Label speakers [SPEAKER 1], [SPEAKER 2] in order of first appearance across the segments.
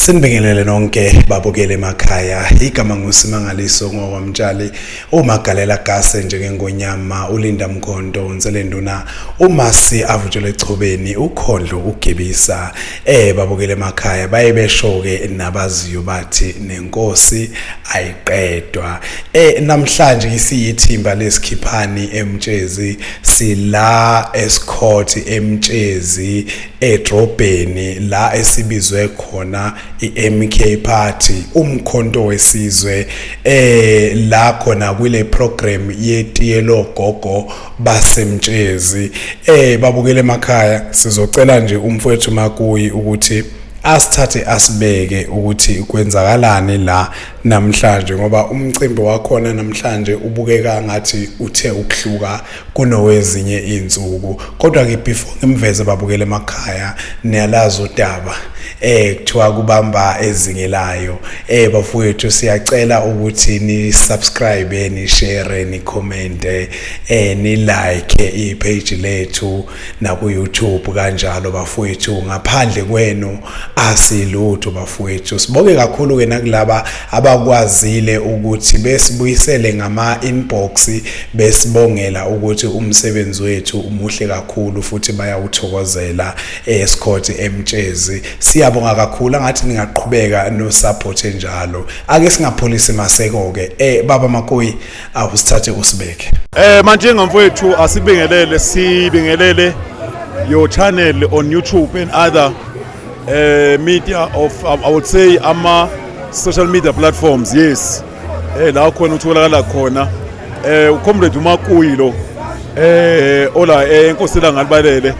[SPEAKER 1] Sinibingelele nonke babukele emakhaya. Igama nguSimangaliso ngowamtshali uMagalela Gase njengengonyama uLinda Mkhonto uNselenduna uMasi avutshelwe echobeni uKhondlo uGibisa. Babukele emakhaya baye besho ke nabaziyo bathi nenkosi ayiqedwa. Namhlanje isiyithimba lesikhiphani eMtshezi sila eScott eMtshezi edrobheni la esibizwe khona iMK Party umkhonto wesizwe la khona kule program yetiye logogo basemtshezi. Babukele emakhaya, sizocela nje umfowethu Makuyi ukuthi asithathe asibeke ukuthi kwenzakalani la namhlanje, ngoba umcimbi wakhona namhlanje ubukeka ngathi uthe ukuhluka kunowezinye izinsuku. Kodwa ke before ngimveze, babukele emakhaya, niyalazi udaba, kuthiwa kubamba ezingelayo. Bafowethu, siyacela ukuthi ni subscribe, ni share, ni comment, ni like i page lethu na ku YouTube kanjalo. Bafowethu, ngaphandle kwenu asilutho. Bafowethu, sibonge kakhulu ke nakulaba abakwazile ukuthi besibuyisele ngama inbox besibongela ukuthi umsebenzi wethu umuhle kakhulu futhi bayawuthokozela eScott eMtshezi. Siyabonga kakhulu, angathi ningaqhubeka no support enjalo. Ake singapholisi maseko ke. Baba Makoyi, awusithathe usibeke.
[SPEAKER 2] Manje mfowethu, asibingelele, sibingelele your channel on YouTube and other media of, I would say, ama social media platforms, yes. La khona utholakala khona uComrade uMakuyi lo ola eNkosi Langalibalele,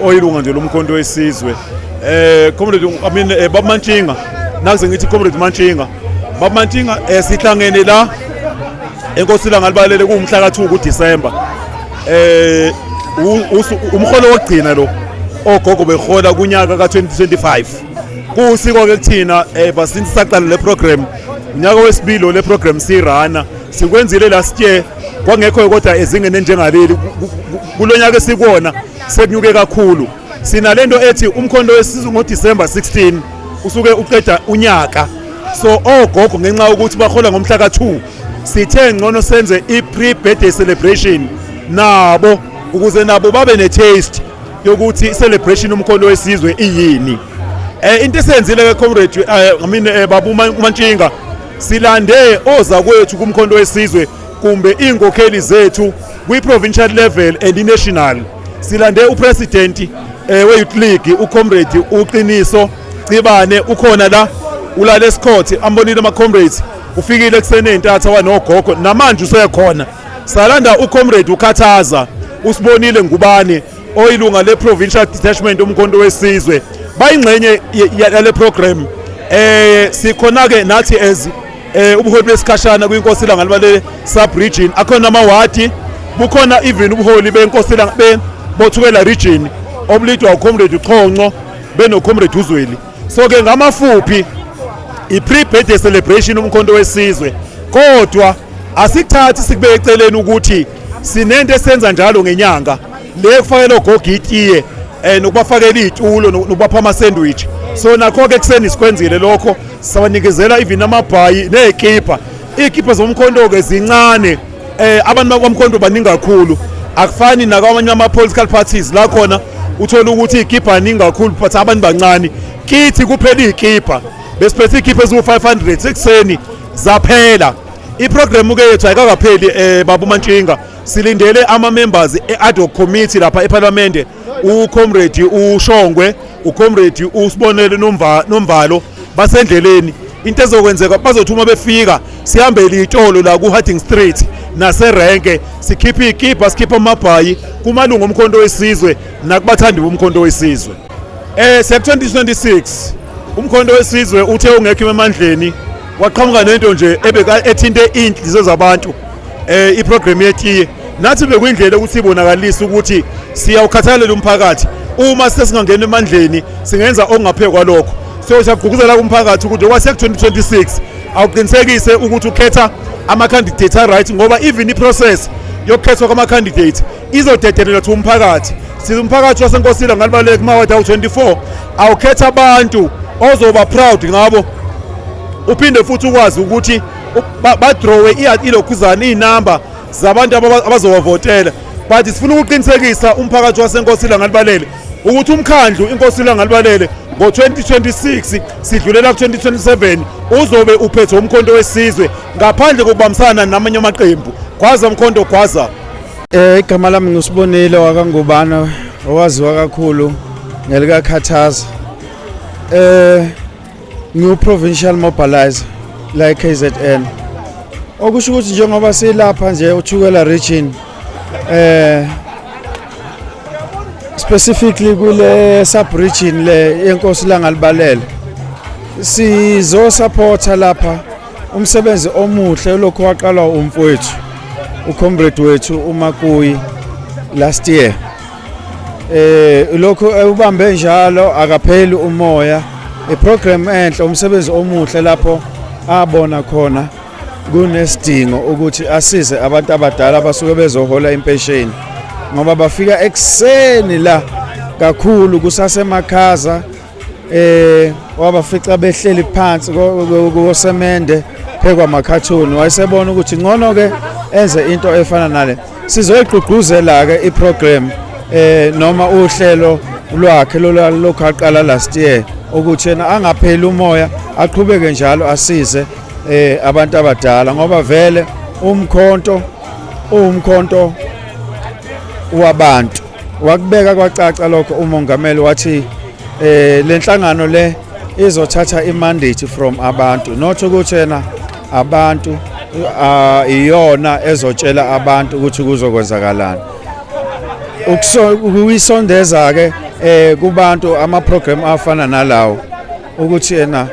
[SPEAKER 2] oyilunga nje lomkhonto wesizwe. Comrade, I mean, Baba Mantshinga, nakuze ngithi Comrade Mantshinga, Baba Mantshinga, sihlangene la eNkosi Langalibalele kuwumhla ka-2 kuDisemba. Umholo wokugcina lo ogogo behola kunyaka ka-2025. Kusiko ke kuthina basince saqala le program, unyaka wesibili le program sirana. Sikwenzile last year, kwangekho kodwa ezingeni enjengaleli. Kulonyaka esikuwona sekunyuke kakhulu. Sinalento ethi umkhonto wesizwe ngoDisemba 16 usuke uqeda unyaka, so ogogo ngenxa yokuthi bahola ngomhla ka-2, sithe ngcono senze i-pre-birthday celebration nabo ukuze nabo babe ne-taste yokuthi celebration umkhonto wesizwe iyini. Into esenzile ke, comrade, I mean, babu Mantshinga, silande ozakwethu kumkhonto wesizwe kumbe inkokheli zethu kwi-provincial level and i-national. Silande upresident we-youth league, uComrade uQiniso Cibane, ukhona la, ulale esikhothi, ambonile ama-comrades, ufikile ekuseni ey'ntatha wanogogo, namanje usekhona. Salanda uComrade uKhathaza, usibonile Ngubane, oyilunga le-provincial detachment umkhonto wesizwe, bayingxenye yale program. Sikhona ke nathi as ubuholi besikhashana kwinkosi Langalibalele sub region, akhona amawadi, bukhona even ubuholi benkosi be bothukela region obulidwa uComrade uChonco benoComrade uZweli. So ke ngamafuphi, i-pre-birthday celebration umkhonto wesizwe, kodwa asikuthathi sikubeke eceleni ukuthi sinento esenza njalo ngenyanga le kufakela ogogo itiye nokubafakela izitulo nokubapha ama sandwich. So nakho ke ekuseni sikwenzile lokho, sawanikezela even amabhayi nezikipa. Izikipa zomkhonto ke zincane, abantu bakwamkhonto baningi kakhulu, akufani nakwamanye ama political parties la khona uthola ukuthi izikipa ningi kakhulu but abantu bancane. Kithi kuphela izikipa, besiphethe izikipa eziwu-500 ekuseni, zaphela. Iprogram ke yethu ayikakapheli, baba uMantshinga. Silindele ama members e-ad hoc committee lapha eParliament, uComrade uShongwe, uComrade uSibonele Nomvalo, basendleleni. Into ezokwenzeka, bazothuma befika sihambele itolo la ku Harding Street naserenke, sikhiphe ikipa, sikhiphe amabhayi kumalungu omkhonto wesizwe nakubathandi bomkhonto wesizwe. Siya 2026. Umkhonto wesizwe uthe ungekho emandleni, waqhamuka nento nje ebeka ethinte inhliziyo zabantu, iprogram yetiye. Nathi bekuyindlela ukuthi ibonakalise ukuthi siyawukhathalela umphakathi. Uma sesingangena emandleni, singenza okungaphezu kwalokho. So siyagqugquzela kumphakathi ukuthi kwase 2026 awuqinisekise ukuthi ukhetha ama-candidate a-right, ngoba even i-process yokukhethwa kwama-candidate izodedelelwa to umphakathi. Siza umphakathi waseNkosini Langalibalele kumawadi awu-24 awukhetha abantu. ozoba proud ngabo, uphinde futhi ukwazi ukuthi badrawe ilokhuzana iy'namba zabantu abazowavotela. But sifuna ukuqinisekisa umphakathi waseNkosi Langalibalele ukuthi umkhandlu iNkosi Langalibalele ngo-2026 sidlulela ku-2027 uzobe uphethe uMkhonto weSizwe ngaphandle kokubambisana namanye amaqembu. Gwaza Mkhonto, gwaza.
[SPEAKER 3] Igama lami nguSibonile wakaNgubana, owaziwa kakhulu ngelikaKhathaza. Ngiwu provincial mobilizer la eKZN. Okusho ukuthi njengoba silapha nje uThukela region, specifically kule sub region le yeNkosi Langalibalele, sizo supporta lapha umsebenzi omuhle lokho waqalwa umfowethu, ucomrade wethu uMakuyi last year. Lokho ubambe njalo, akapheli umoya. Iprogram enhle, umsebenzi omuhle lapho abona khona kunesidingo ukuthi asize abantu abadala abasuke bezohola impesheni, ngoba bafika ekuseni la kakhulu kusasemakhaza, wabafica behleli phansi kosemende phekwa makhathuni. Wayesebona ukuthi ngcono ke enze into efana nale. Sizoyigqugquzela ke iprogram noma uhlelo lwakhe lokhu aqala last year, ukuthi yena angapheli umoya, aqhubeke njalo asize abantu abadala, ngoba vele umkhonto uwumkhonto wabantu. Wakubeka kwacaca lokho umongameli, wathi lenhlangano le izothatha imandate from abantu, not ukuthi yena abantu iyona ezotshela abantu ukuthi kuzokwenzakalani. Ukuyisondeza ke kubantu ama program afana nalawo, ukuthi yena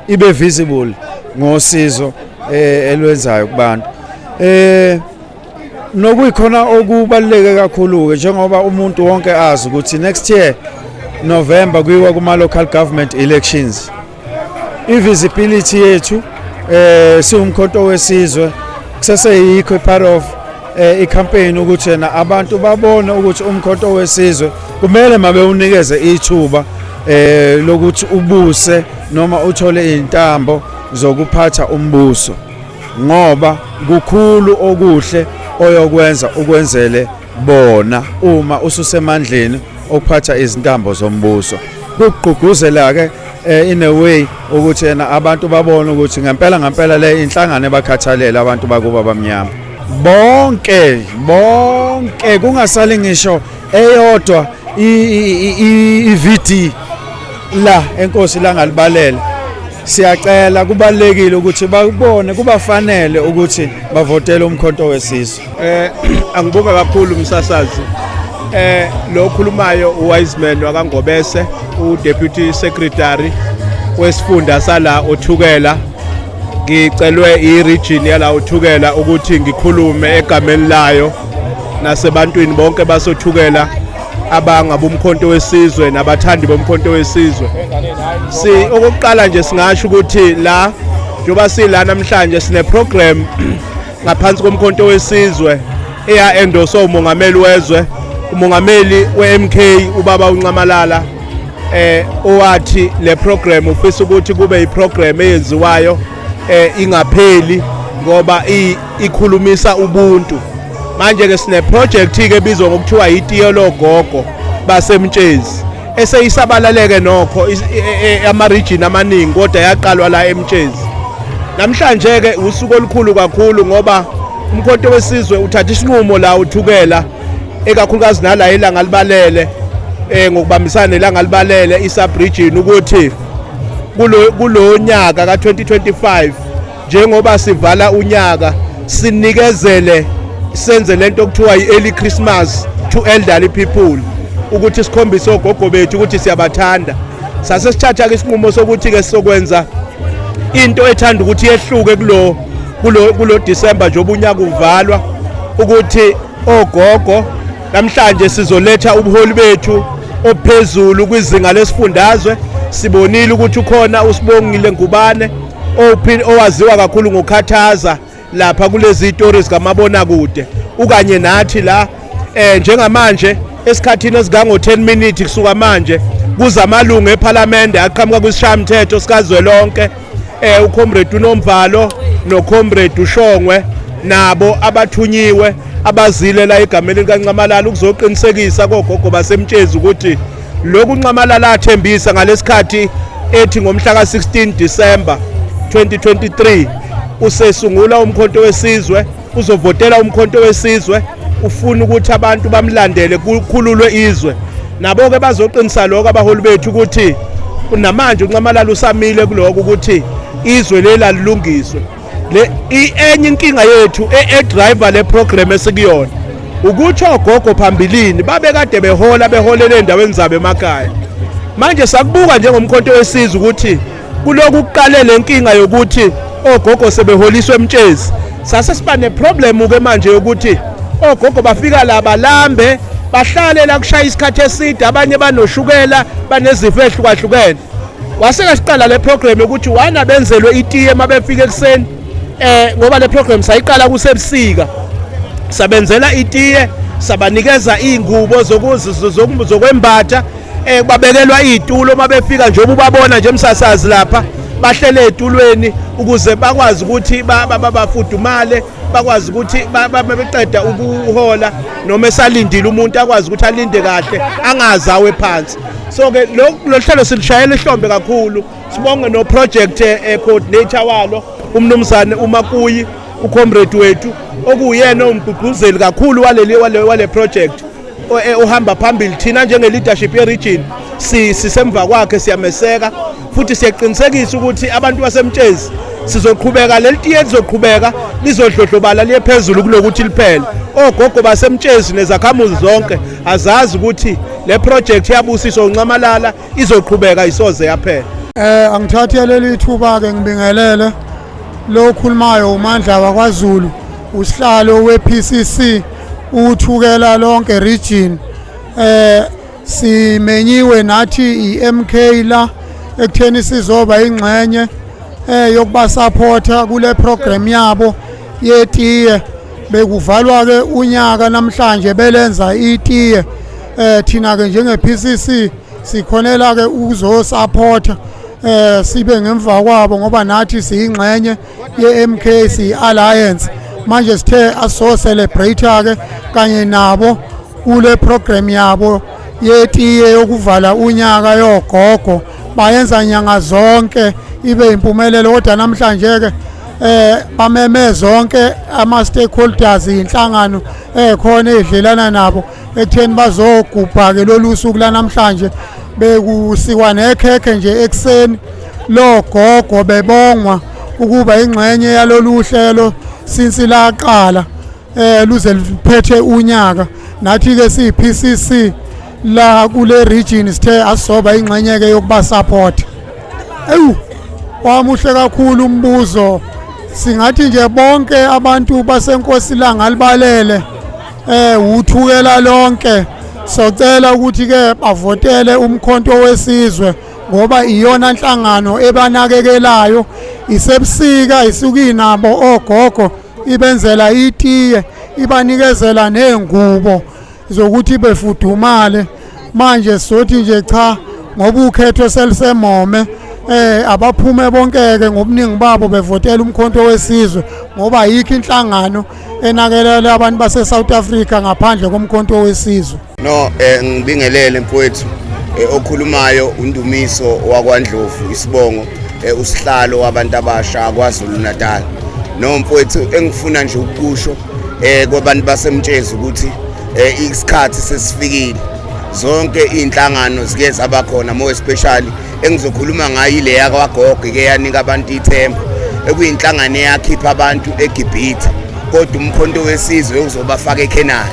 [SPEAKER 3] ibe visible ngosizo elwenzayo kubantu. Nokuyikhona okubaluleke kakhulu ke, njengoba umuntu wonke azi ukuthi next year November kuyiwa kuma local government elections, i-visibility yethu siwumkhonto wesizwe kuseseyikho part of i-campaign, ukuthi yena abantu babone ukuthi umkhonto wesizwe kumele mabe unikeze ithuba lokuthi ubuse noma uthole intambo zokuphatha umbuso, ngoba kukhulu okuhle oyokwenza ukwenzele bona uma ususemandleni okuphatha izintambo zombuso. Kugqugquzela ke in a way ukuthi yena abantu babone ukuthi ngempela ngempela le inhlangano ebakhathalela abantu bakuba bamnyama bonke bonke, kungasali ngisho eyodwa i-VD la eNkosi Langalibalele. Siyacela, kubalekile ukuthi babone kubafanele ukuthi bavotele umkhonto wesizwe.
[SPEAKER 4] Angibonga kakhulu umsasazi. Lo khulumayo uWiseman wakaNgobese, uDeputy Secretary wesifunda sala oThukela. Ngicelwe iregion yala oThukela ukuthi ngikhulume egameni layo nasebantwini bonke basoThukela abangabumkhonto wesizwe nabathandi bomkhonto wesizwe. Si okokuqala nje singasho ukuthi la njengoba sila namhlanje sine program ngaphansi komkhonto wesizwe eya endorse umongameli wezwe, umongameli we-MK, ubaba uNxamalala, owathi le program ufisa ukuthi kube iprogram eyenziwayo ingapheli ngoba ikhulumisa ubuntu. Manje ke sine project ke ebizwa ngokuthiwa itiye logogo baseMtshezi, eseyisabalaleke nokho ama region amaningi, kodwa yaqalwa la eMtshezi. Namhlanje ke usuku olukhulu kakhulu ngoba umkhonto wesizwe uthatha isinqumo la uThukela, ekakhulukazi nala ilanga libalele, ngokubambisana nelanga libalele isub region, ukuthi kulo nyaka ka2025, njengoba sivala unyaka, sinikezele, senze lento okuthiwa i-early Christmas to elderly people, ukuthi sikhombise ogogo bethu ukuthi siyabathanda. Sase sithatha ke isinqumo sokuthi ke sizokwenza into ethanda ukuthi yehluke kulo December njengoba unyaka uvalwa, ukuthi ogogo namhlanje sizoletha ubuholi bethu ophezulu kwizinga lesifundazwe. Sibonile ukuthi ukhona uSibongile Ngubane, owaziwa kakhulu ngokhathaza lapha kulezi stories kamabona kude, ukanye nathi la. Njengamanje esikhathini esikango 10 minutes kusuka manje Kuza amalungu ePhalamende aqhamuka kwisishayamthetho sikazwelonke, uComrade uNomvalo noComrade uShongwe, nabo abathunyiwe abazile la egameni likaNxamalala ukuzoqinisekisa kogogo baseMtshezi ukuthi lokhu uNxamalala athembisa ngalesikhathi ethi ngomhla ka-16 December 2023 usesungula uMkhonto weSizwe, uzovotela uMkhonto weSizwe, ufuna ukuthi abantu bamlandele kukhululwe izwe. Nabo-ke bazoqinisa lokho abaholi bethu ukuthi namanje uNxamalala usamile kuloko ukuthi izwe leli alilungiswe. Le enye inkinga yethu e-driver le program esikuyona ukuthi ogogo phambilini babekade behola beholela endaweni zabo emakhaya. Manje sakubuka njengomkhonto wesizwe ukuthi kuloku kuqale le nkinga yokuthi ogogo sebeholiswa eMtshezi, sase siba neproblem ke manje yokuthi ogogo bafika la balambe bahlale la kushaya isikhathi eside, abanye banoshukela banezifo ehlukahlukene. Wase siqala le program yokuthi wana benzelwe itiye mabefika ekuseni, ngoba le program sayiqala kusebusika, sabenzela itiye, sabanikeza izingubo zokwembatha, babekelwa izitulo mabefika njengoba ubabona nje emsasazi lapha bahlele ezitulweni ukuze bakwazi ukuthi bafudumale, bakwazi ukuthi beqeda ukuhola noma esalindile umuntu akwazi ukuthi alinde kahle angaze awe phansi. So ke lo hlelo silishayela ihlombe kakhulu, sibonge no project coordinator walo umnumzane uMakuyi, ucomrade wethu okuyena umgqugquzeli kakhulu wale project uhamba phambili. Thina njenge leadership ye region sisemva kwakhe, siyameseka futhi siyaqinisekisa ukuthi abantu baseMtshezi sizoqhubeka leli tiye lizoqhubeka lizodlodlobala liye phezulu kunokuthi liphele. Ogogo baseMtshezi nezakhamuzi zonke azazi ukuthi le project yabusiswa uNxamalala izoqhubeka isoze yaphela.
[SPEAKER 5] Angithathe leli thuba ke ngibingelele lo khulumayo uMandla wakwaZulu, usihlalo we-PCC uThukela lonke region. Simenyiwe nathi iMK la ekutheni sizoba ingxenye yokuba supporta kule program yabo yetiye. Bekuvalwa ke unyaka namhlanje belenza itiye. Thina ke njenge PCC sikhonela ke ukuzosupporta, sibe ngemva kwabo ngoba nathi siyingxenye ye-MK, siyi-alliance. Manje sithe aso celebrate ke kanye nabo kule program yabo yetiye yokuvala unyaka yogogo, bayenza nyanga zonke ibe impumelelo. Kodwa namhlanje ke bameme zonke ama stakeholders, inhlangano ekhona edlelana nabo ekutheni bazogubha ke lolu suku lanamhlanje. Bekusikwa nekhekhe nje ekuseni lo gogo bebongwa ukuba ingxenye yalolu hlelo since laqala luze liphethe unyaka. Nathi ke siyi PCC la kule region sithe asizoba ingxenye ke yokuba support. Ewu wamuhle kakhulu umbuzo. Singathi nje bonke abantu baseNkosi Langalibalele uThukela lonke socela ukuthi ke bavotele uMkhonto weSizwe ngoba iyona inhlangano ebanakekelayo. Isebusika isuka inabo ogogo, ibenzela itiye, ibanikezela nezingubo zokuthi befudumale. Manje sothi nje cha, ngoba ukhetho selisemome, abaphume bonke ke ngobuningi babo bevotela uMkhonto weSizwe ngoba ayikho inhlangano enakelela abantu base South Africa ngaphandle koMkhonto weSizwe.
[SPEAKER 6] No, ngibingelele mfowethu. Okhulumayo uNdumiso wakwaNdlovu isibongo, usihlalo wabantu abasha kwaZulu Natal. No mfowethu, engifuna nje ukusho kwabantu baseMtshezi ukuthi isikhathi sesifikile. Zonke inhlangano zike zaba khona, more especially engizokhuluma ngayo ile yakwagogo ke yanika abantu ithemba, ekuyinhlangano eyakhipha abantu eGibhithe, kodwa uMkhonto weSizwe uzobafaka eKhenani.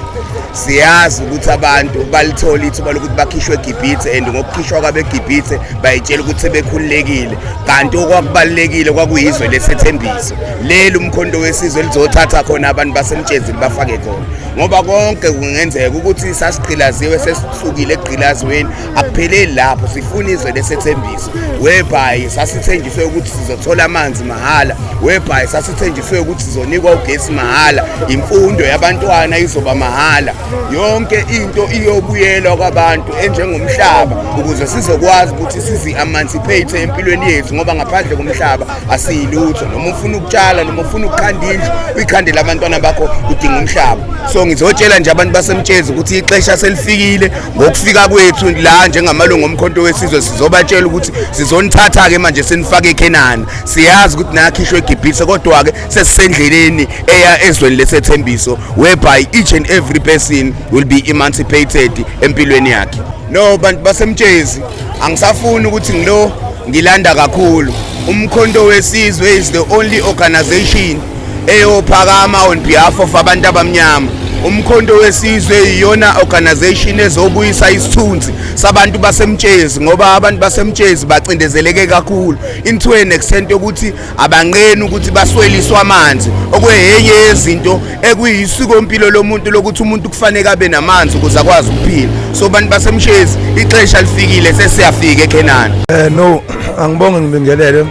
[SPEAKER 6] Siyazi ukuthi abantu balithola ithuba lokuthi bakhishwe eGibhithe, and ngokukhishwa kwabo eGibhithe bayitshela ukuthi sebekhululekile, kanti okwakubalulekile kwakuyizwe lesethembiso leli uMkhonto weSizwe lizothatha khona abantu baseMtshezi libafake khona, ngoba konke kungenzeka ukuthi sasigqilaziwe sesisukile ekugqilazweni. Akupheleli lapho, sifuna izwe lesethembiso whereby sasithenjiswe ukuthi sizothola amanzi mahhala, whereby sasithenjiswe ukuthi sizonikwa ugesi mahhala, imfundo yabantwana izoba mahhala. Yonke into iyobuyelwa kwabantu enjengomhlaba ukuze sizokwazi ukuthi sizi-emancipate empilweni yethu, ngoba ngaphandle komhlaba asiyilutho. Noma ufuna ukutshala, noma ufuna ukukhanda indlu, uyikhandele abantwana bakho, udinga umhlaba. So ngizotshela nje abantu baseMtshezi ukuthi ixesha selifikile. Ngokufika kwethu la njengamalungu oMkhonto weSizwe, sizobatshela ukuthi sizonithatha-ke manje sinifake eKhenani. Siyazi ukuthi nakhishwe eGibhithe, kodwa-ke sesisendleleni eya ezweni lesethembiso, whereby each and every person will be emancipated empilweni yakhe. No, bantu baseMtshezi, angisafuni ukuthi ngilo ngilanda kakhulu. Umkhonto weSizwe is the only organization eyophakama on behalf of abantu abamnyama. Umkhonto weSizwe iyona organization ezobuyisa isithunzi sabantu baseMtshezi, ngoba abantu baseMtshezi bacindezeleke kakhulu into an extent yokuthi abanqeni ukuthi basweliswe amanzi, okweyenye yezinto ekuyisikompilo lomuntu lokuthi umuntu kufanele abe namanzi ukuze akwazi ukuphila. So bantu baseMtshezi, ixesha lifikile, sesiyafika eKhenani.
[SPEAKER 7] No, angibonge, ngibingelele.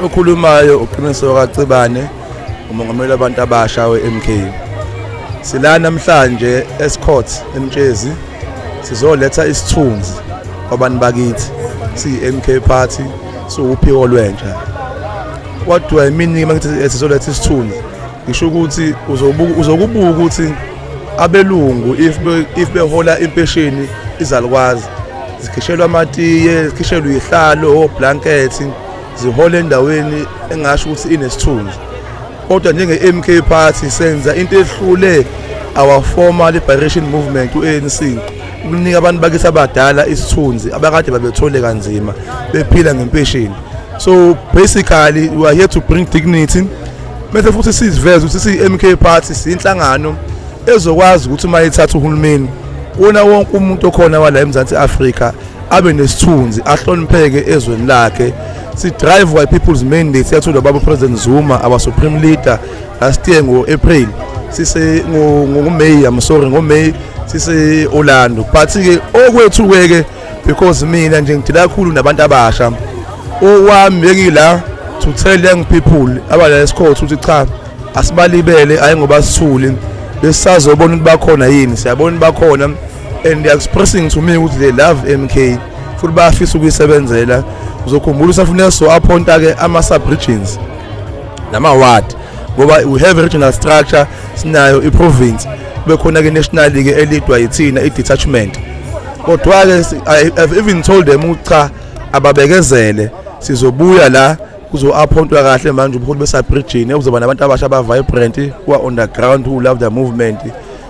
[SPEAKER 7] Okhulumayo uQiniso kaCibane, umongameli wabantu abasha we-MK. Sila namhlanje Estcourt eMtshezi, sizoletha isithunzi kwabantu bakithi. Siyi-MK Party, siwuphiko lwentsha. What do I mean uma ngithi sizoletha isithunzi? Ngisho ukuthi uzobuka, uzokubuka ukuthi abelungu if behola impesheni, izalukwazi zikhishelwa amatiye, zikhishelwa ihlalo, oblanket, zihola endaweni engasho ukuthi inesithunzi. Kodwa njenge-MK Party senza into ehlule our former liberation movement u-ANC, ukunika abantu bakithi abadala isithunzi abakade babethole kanzima bephila ngempesheni. So basically we are here to bring dignity, bese futhi siziveze ukuthi siyi-MK Party, siyinhlangano ezokwazi ukuthi uma ithatha uhulumeni wona, wonke umuntu okhona wala eMzansi Afrika abe nesithunzi, ahlonipheke ezweni lakhe. Si-drive by people's mandate yathulwa baba President Zuma, our supreme leader, last year ngo-April, sise ngo-May, I'm sorry, ngo-May sise Orlando. But ke okwethu ke, because mina nje ngidila kakhulu nabantu abasha, owami bengila to tell young people abala Estcourt ukuthi cha, asibalibele, ayi ngoba sithule, besazobona ukuthi bakhona yini. Siyabona ukuthi bakhona and they are expressing to me ukuthi they love MK futhi bayafisa ukuyisebenzela. Uzokhumbula usafuna so appointa ke ama sub regions nama ward, ngoba we have a regional structure, sinayo i-province, kube khona ke national ke elidwa yithina i-detachment. Kodwa ke I have even told them ukuthi cha, ababekezele, sizobuya la kuzo-appointwa kahle manje ubuholi be-sub-region, kuzoba nabantu abasha aba-vibrant who are on the ground, who love the movement.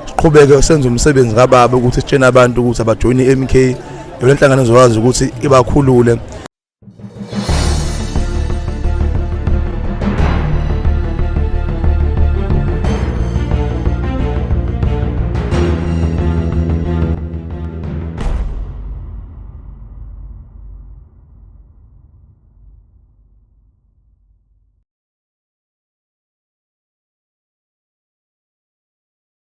[SPEAKER 7] Siqhubeke senze umsebenzi kababa ukuthi sitshene abantu ukuthi abajoyine i-MK, yona inhlangano ezokwazi ukuthi ibakhulule.